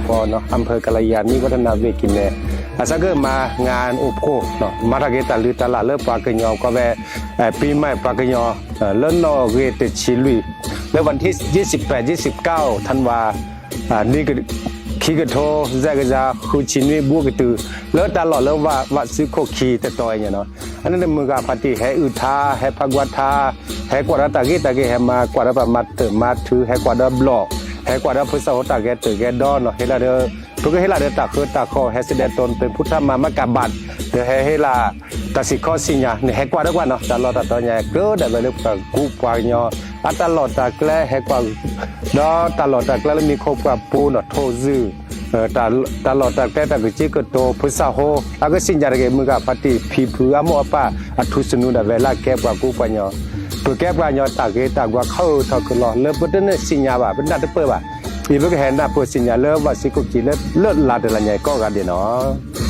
အမ့ၢ်ဝဲဒၣ်ပှၤကညီလၢအအိၣ်လၢကီၢ်ပယီၤ အဖၢကလယၤ မ့ၢ်ဝဲဒၣ်နၢ်ဝ့ၢ်ကံၤနဲၣ် အစးကမၤငါအိၣ်ဖှိၣ် မၤထီၣ်က့ၤတၢ်လုၢ်တၢ်လၢ်လၢပှၤကညီကီၢ်ဝဲ ပံမးပှၤကညီ လၢနီၣ်ဂံၢ်တဆံလွံၢ် လၢဝဲ ယ့ၣ်စံးပဲး ယ့ၣ်စံးကၢ် ထၣ်ဝါ ခံကထိ စဲးကစၢ် ဃုဆံနွံ ဘူးကတုၤ လၢတၢ်လီၢ်လၢဝးစူခိၣ်ခံတတီၤအံၤန့ၣ်နီၤ အန့ၣ်မုၢ်ဂၤဖးတံၢ်ဟဲအုၣ်ထါ ဟဲဖးကွၢ်ထါ ဟဲကွၢ်ဒီးတၢ်ဂ့ၢ်တၢ်က့ၤ ဟဲမၤကွၢ်ဒီးပှၤမၤတၢ်မၤထု ဟဲကွၢ်ဒီးဘျီၣ် ဟဲကွၢ်ဒီးဖုစၢ်ဖိတၢ်ဂဲၤတၢ်ဂဲၤဒီနီၤ ဟ့ၣ်လီၤဒီး ပကဟ့ၣ်လီၤဒီးတၢ်ဃၢတၢ်ဃီ ဟဲစဲးဒဲးတိၤပ့ၤဖူထၣ်မၤမးကဘၣ် ဒီးဟဲဟ့ၣ်လီၤ တၢ်စံးခီစံးညါန့ၣ် ဟဲကွၢ်ဒီးကွၢ်နီၤ တၢ်လီၢ်တၢ်တီညါ ကျိဒၣ်ဝဲလၢပှၤကူပှၤကညီ အတၢ်လီၢ်တၢ်ကျဲဟဲကွၢ် ဒီးတၢ်လီၢ်တၢ်ကျဲလၢမံၤခိၣ်ပှၢ်ပူၤနီၤ ထိၣ်စု တၢ်လီၢ်တၢ်ကျဲတၢ်ကစံးကတိၤ ဖုစၢ်ဖိ အကစံးညါတဂ့ၤ မုၢ်ဂၤဖးတံၢ် ဖံဖုအမိၢ်အပၢ် အထူသနူဒၣ်ဝဲလၢကဲပှၤကူပှၤကညီ ပကဲပှၤကညီတၢ်ဂ့ၤတၢ်ဝါခီၣ်ထီၣ်ကလီၤ လၢပတနၢ်စံးညါဘၣ် ပနၢ်တပၢၢ်ဘၣ် အံၤပကဟဲနၢ်ပၢၢ်စံးညါလၢဝးစူခိၣ်ခံလၢလၢလါတလါညါအံၤကိးဂၤဒဲးနီၤ